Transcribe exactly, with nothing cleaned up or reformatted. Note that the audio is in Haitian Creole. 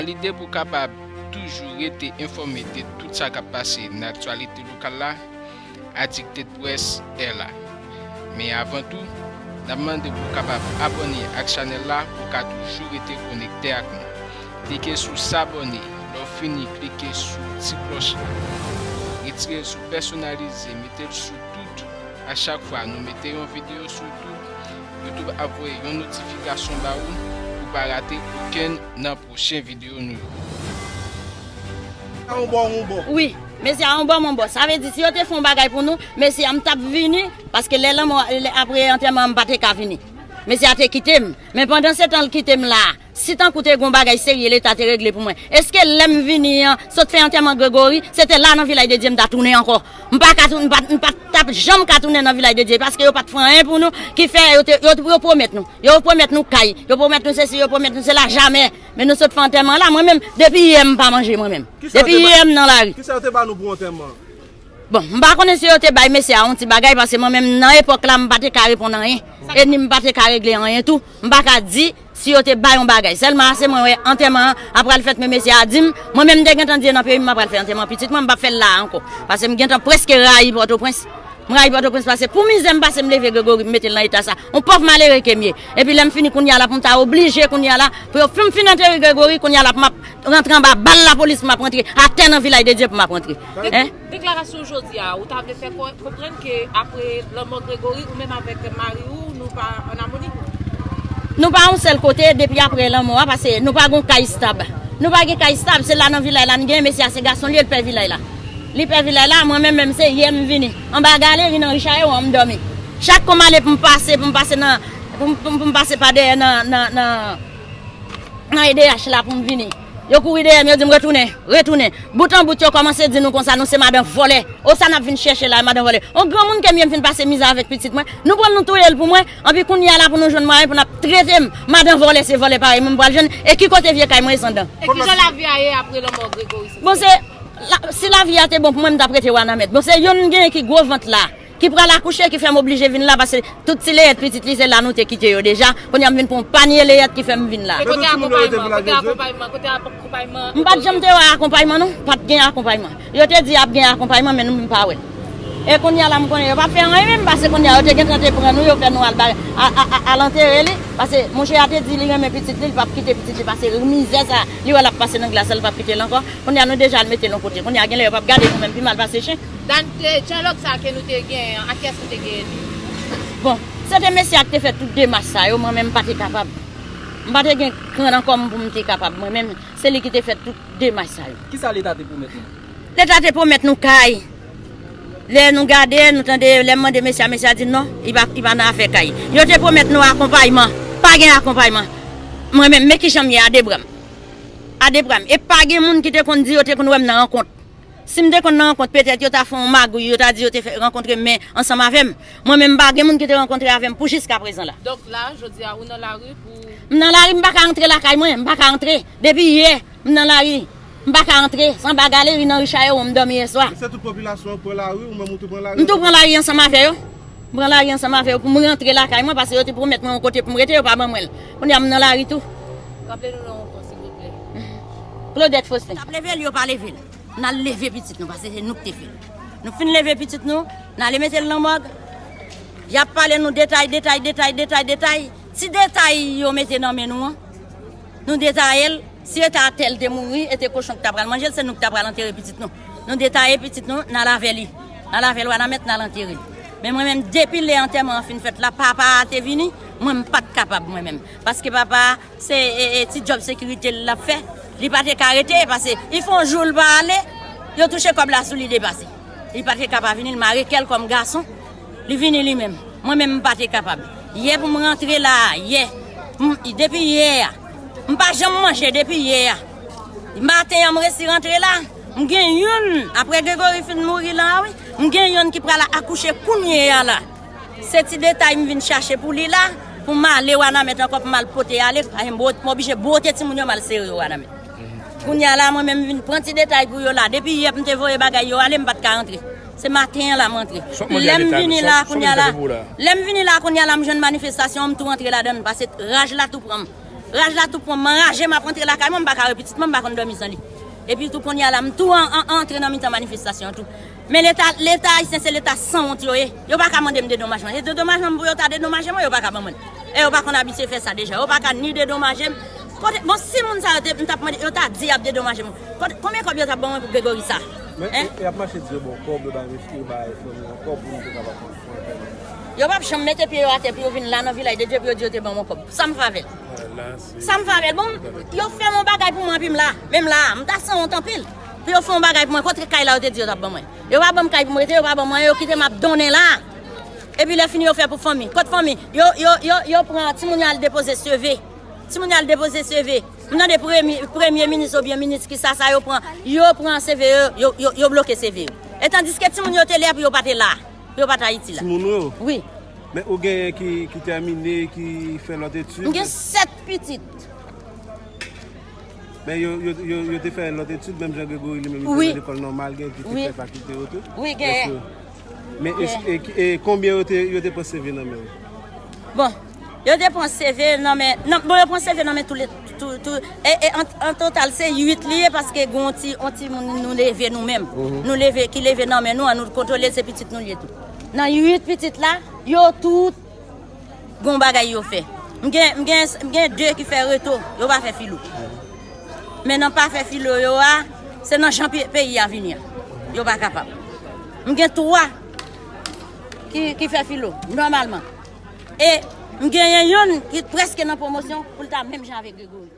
Lide pou w kapab toujou rete enfòme de tout sa k ap pase nan aktyalite lokal la, Addicted Press è la. Men avan tou, n ap mande pou w kapab abòne ak chanèl la pou w ka toujou rete konekte ak nou. Klike sou sabòne, lè w fini klike sou ti klòch la. Retire l sou pèsonalize, mete l sou tout. A chak fwa nou mete yon videyo sou YouTube, YouTube ap voye yon notifikasyon ba ou pou w pa rate okenn nan pwochen videyo nou yo. Wi, mesye a yon bò, yon bò. Sa vle di, si yo te fè yon bagay pou nou, mesye a m t ap vini, paske lè lanmò, lè, apre antèman an, m pa te ka vini. Mesye a te kite m. Men pandan se tan l kite m la, si tankou te gen yon bagay serye Leta te regle pou mwen, èske lè m vini an, sot fè antèman Gregory, se te la nan Vilaj de Dye m ta tounen ankò. M pa ka tou-, m pa, m pa t ap janm ka tounen nan Vilaj de Dye, paske yo pa t fè anyen pou nou, ki fè yo te, yo, yo pwomèt nou. Yo pwomèt nou kay, yo pwomèt nou sesi, yo pwomèt nou sela, jamè. Men nou sot fè antèman la, mwen menm, depi yè m pa manje mwen menm. Depi yè m nan lari. Kisa yo te ba nou pou antèman? Bon, m pa konnen si yo te bay mesye a yon ti bagay, paske mwen menm nan epòk la, m pa te ka reponn anyen. E ni m pa te ka regle anyen tou. M pa ka di si yo te bay yon bagay. Sèlman ase mwen wè antèman an ap pral fèt, men mesye a di m, mwen menm m te gentan di nan peyi m, m ap pral fè antèman pitit mwen, m p ap fè l la a ankò. Paske m gentan prèske rayi Pòtoprens. M rayi Pòtoprens paske pou mizè m pase m leve Gregory m mete l nan eta sa. Yon pòv malere ke m ye. Epi lè m fini kounye a la pou m ta oblije kounye a la pou yo fin, fin antere Gregory kounye a la pou m ap rantre anba bal lapolis pou m ap rantre atè nan Vilaj de Dye pou m ap rantre. Hein? Deklarasyon jodi a, ou ta vle fè konprann ke apre lanmò Gregory, ou menm avèk mari ou, nou pa ann amoni? Nou pa yon sèl kote depi apre lanmò a, paske nou pa gon kay stab. Nou pa gen kay stab, se la nan Vilaj la n gen, mesye a se gason li ye, l pè Vilaj la. Li pè Vilaj la, mwen menm menm se yè m vini. Anba galeri nan Richaye an m dòmi. Chak kou m ale pou m pase, pou m pase nan, pou m, pou m, pou m pase pa dèyè nan, nan, nan, nan E D H la pou m vini. Yo kouri dèyè m, yo di m retounen, retounen. Bout an bout yo kòmanse di nou konsa nou se madan vòlè. O sa n ap vin chèche la, madan vòlè. On granmoun ke m ye m fin pase mizè avèk pitit mwen. Nou pran nou touye l pou mwen. Anpi kounye a la pou nou jwenn mwayen pou n ap trete m. Madan vòlè se vòlè parèy mwen m pral jwenn. E ki kote vye kay mwen e san dan? E kijan lavi a ye apre lanmò Gregory Saint-Hilaire? Bon se, si lavi a te bon pou mwen m t ap rete Wanament. Bon se youn m genyen ki gwo vant la. Ki pral akouche ki fè m oblije vin la paske tout ti leyèt pitit li se la nou te kite yo deja. Kounye a m vin pran yon panye leyèt ki fè m vin la. E kote akonpayman? Kote akonpayman? Kote akonpayman? M pa t janm te wè akonpayman non. Pa t gen akonpayman. Yo te di ap gen akonpayman men nou menm pa wè l. E kounye a la m konnen yo p ap fè anyen menm paske kounye a yo te gentan te pran nou yo fè nou al bay al antere li. Paske monchè a te di li renmen pitit li, li p ap kite pitit li pase mizè sa li wè l ap pase nan glas la, li p ap kite l ankò. Kounye a nou deja al mete l yon kote. Kounye a genlè yo p ap gade nou menm pi mal pase chen. Dan, e, dyalòg sa a ke nou te genyen an, a kiyès nou te genyen li? Bon, se te mesye a ki te fè tout demach sa yo, mwen menm m pa te kapab. M pa te gen kran nan kò m pou m te kapab, mwen menm, se li ki te fè tout demach sa yo. Kisa Leta te pwomèt nou? Leta te pwomèt nou kay. Lè nou gade, nou tande, lè m mande mesye a, mesye a di non, li pa, li pa nan afè kay. Yo te pwomèt nou akonpayman. Pa gen akonpayman. Mwen menm, men kijan m ye a de bra m. A de bra m. E pa gen moun ki te konn di yo te konn wè m nan rankont. Si m te konn nan rankont, petèt yo ta fè yon magouy, yo ta di yo te fè rankontre men ansanm avè m. Mwen menm m pa gen moun ki te rankontre avè m pou jiskaprezan la. Donk la, jodi a, ou nan lari pou... M nan lari, m pa ka rantre lakay mwen, m pa ka rantre. Depi yè, m nan lari, m pa ka rantre. Se anba galeri nan ri Chayewon m dòmi yèswa. Se tout popilasyon an pran lari, ou menm ou tou pran lari? M tou pran lari ansanm avè yo. M pran lari ansanm avè yo pou m rantre lakay mwen, paske yo te pwomèt mwen yon kote pou m rete, yo pa ban mwen l. Kounye a m nan lari tou. Raple nou non w ankò, silvouplè. Claudette Faustin. T ap leve l, yo pa leve l. N al leve pitit nou, paske se nou k te fè l. Nou fin leve pitit nou, n ale mete l nan mòg. Y ap pale nou detay, detay, detay, detay, detay. Ti detay yo mete nan men nou an, nou detaye l. Si yo ta atè l te mouri, e te kochon ki ta pral manje l, se nou ki ta pral antere pitit nou. Nou detaye pitit nou, n al avè li. N al avè l Wanament, n al antere l. Men mwen menm, depi lè antèman an fin fèt la, papa a te vini, mwen m pa t kapab mwen menm. Paske papa a, Se e, e, ti djòb sekirite l l ap fè. Li pa te ka rete, paske li fè yon jou l pa ale, yo touche kòb la sou li depase. Li pa te ka pa vini, l mare kè l kòm gason. Li vini li menm. Mwen menm, m pa te kapab. Yè pou m rantre la a, yè. M, depi yè a. M pa janm manje depi yè a. Maten an, m resi rantre la. M gen youn, apre Gregory fin mouri la a, wi. M gen youn ki pral akouche kounye a la. Se ti detay m vin chache pou li la, pou m ale Wanament ankò, pou m al pote ale, paske m bwo-, m oblije bwote timoun yo, m al sere yo Wanament. Kounye a la, mwen menm, m vin pran ti detay pou yo la. Depi yè m te voye bagay yo ale, m pa t ka rantre. Se maten an la m rantre. Lè m vini la, kounye a la, lè m vini la, kounye a la, m jwenn manifestasyon an, m tou rantre ladan l, paske raj la tou pran m. Raj la tou pran m, m anraje, m ap rantre lakay mwen, m pa ka wè pitit mwen, m pa konn dòmi san li. Epi tou kounye a la, m tou an, an, antre nan mitan manifestasyon an tou. Men leta, leta ayisyen se leta sanwont yo ye. Yo pa ka mande m dedomajman. E dedomajman pou yo ta dedomaje mwen, yo pa ka ban mwen. E yo pa konn abitye fè sa deja. Yo pa ka ni dedomaje m. Kote, bon, si moun sa yo te, m t ap mande, yo ta di y ap dedomaje mwen. Kote, konbyen kòb yo t ap ban mwen pou Gregory sa? Men, e, e ap mache di yo bon kòb, yo bay mesye, yo bay fanmi an kòb pou nou te kapab pran anpèl. Yo p ap janm mete pye yo atè pou yo vin la nan Vilaj de Dye pou yo di yo te ban mwen kòb. Sa m fè avè l? Sa m fè avè l? Bon, yo fè yon bagay pou mwen, epi m la. Menm la, m ta sanwont anpil. Pou yo fè yon bagay pou mwen, kote kay la yo te di yo t ap ban mwen? Yo pa ban m kay pou m rete, yo pa ban mwen, yo kite m ap donnen la. Epi lè fini, yo fè pou fanmi. Kot fanmi? Yo, yo, yo, yo pran timoun yo al depoze seve. Timoun yo al depoze seve. M tande premye, premye minis oubyen minis ki sa, sa yo pran. Yo pran seve yo, yo, yo, yo bloke seve yo. E tandiske timoun yo te lè pou yo pa te la. Pou yo pa t Ayiti la. Timoun ou yo? Wi. Men ou genyen ki, ki tèmine, ki fè lòt etid? M gen sèt pitit. Men yo, yo, yo, yo te fè lòt etid, menm jan Gregory li menm, li te nan lekòl nòmal, gen ki te fè fakilte yo tou? Wi, genyen. Èske, men e, e, e konbyen yo te, yo te pran seve nan men yo? Bon, yo te pran seve nan men, nan, bon, yo pran seve nan men tou le, tou, tou, e, e, an, an total, se uit li ye, paske gen yon ti, yon ti moun nou leve nou menm. Nou leve, ki leve nan men nou, an nou kontwole, se pitit nou li ye tou. Nan uit pitit la, yo tout gen yon bagay yo fè. M gen, m gen, m gen de ki fè reto, yo pa fè filo. Men nan pa fè filo yo a, se nan jan pe-, peyi a vini an. Yo pa kapab. M gen twa ki, ki fè filo, nòmalman. E m genyen youn ki prèske nan pwomosyon pou l ta menm jan avèk Gregory.